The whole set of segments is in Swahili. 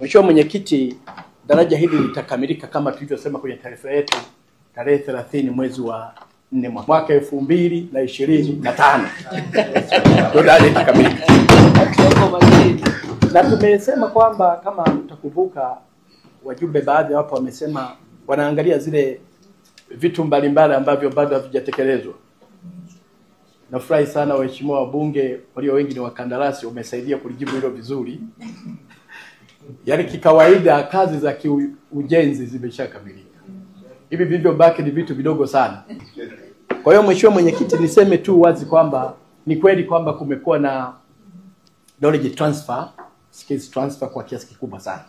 Mheshimiwa Mwenyekiti, daraja hili litakamilika kama tulivyosema kwenye taarifa yetu tarehe 30 mwezi wa 4 mwaka 2025. Ndio daraja litakamilika. Na tumesema kwamba kama mtakumbuka, wajumbe baadhi hapo wamesema wanaangalia zile vitu mbalimbali ambavyo bado havijatekelezwa. Nafurahi sana waheshimiwa wabunge walio wengi ni wakandarasi, wamesaidia kulijibu hilo vizuri. Yaani kikawaida kazi za kiujenzi zimeshakamilika. Hivi vilivyobaki ni vitu vidogo sana. Kwa hiyo Mheshimiwa Mwenyekiti, niseme tu wazi kwamba ni kweli kwamba kumekuwa na knowledge transfer, skills transfer kwa kiasi kikubwa sana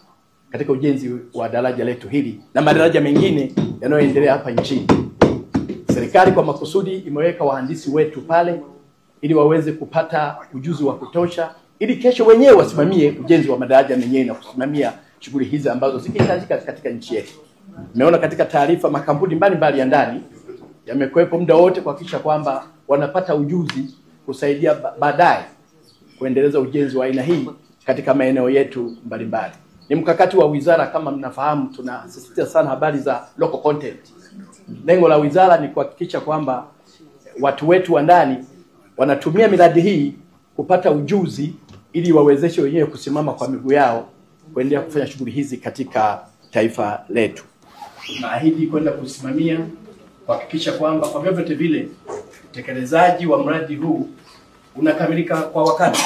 katika ujenzi wa daraja letu hili na madaraja mengine yanayoendelea hapa nchini. Serikali kwa makusudi imeweka wahandisi wetu pale ili waweze kupata ujuzi wa kutosha ili kesho wenyewe wasimamie ujenzi wa madaraja mengine na kusimamia shughuli hizi ambazo zikihitajika katika nchi yetu. Nimeona katika taarifa makampuni mbalimbali ya ndani yamekuwepo muda wote kuhakikisha kwamba wanapata ujuzi kusaidia baadaye kuendeleza ujenzi wa aina hii katika maeneo yetu mbalimbali. Ni mkakati wa wizara, kama mnafahamu, tunasisitiza sana habari za local content. Lengo la wizara ni kuhakikisha kwamba watu wetu wa ndani wanatumia miradi hii kupata ujuzi ili wawezeshe wenyewe kusimama kwa miguu yao kuendelea kufanya shughuli hizi katika taifa letu. Tunaahidi kwenda kusimamia kuhakikisha kwamba kwa vyovyote vile utekelezaji wa mradi huu unakamilika kwa wakati,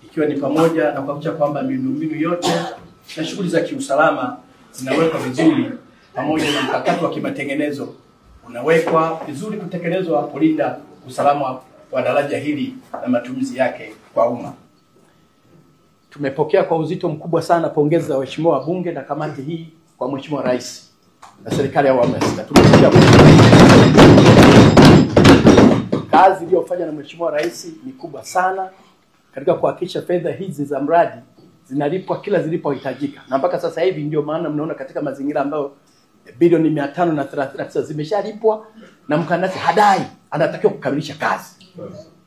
ikiwa ni pamoja na kuhakikisha kwamba miundombinu yote na shughuli za kiusalama zinawekwa vizuri, pamoja na mkakati wa kimatengenezo unawekwa vizuri kutekelezwa kulinda usalama wa daraja hili na matumizi yake kwa umma. Tumepokea kwa uzito mkubwa sana pongezi za waheshimiwa wabunge na kamati hii kwa Mheshimiwa Rais na serikali ya awamu ya 6. Tumepokea kazi iliyofanywa na Mheshimiwa Rais ni kubwa sana katika kuhakikisha fedha hizi za mradi zinalipwa kila zilipohitajika. Na mpaka sasa hivi ndio maana mnaona katika mazingira ambayo bilioni 539 zimeshalipwa na mkandarasi hadai, anatakiwa kukamilisha kazi.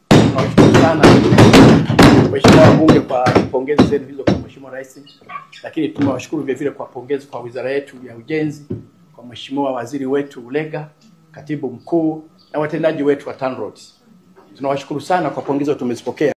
Tunawashukuru sana waheshimiwa wabunge kwa pongezi zenu hizo kwa Mheshimiwa Rais, lakini tunawashukuru vile vile kwa pongezi kwa wizara yetu ya ujenzi, kwa Mheshimiwa Waziri wetu Ulega, Katibu Mkuu na watendaji wetu wa TANROADS. Tunawashukuru sana kwa pongezi tumezipokea.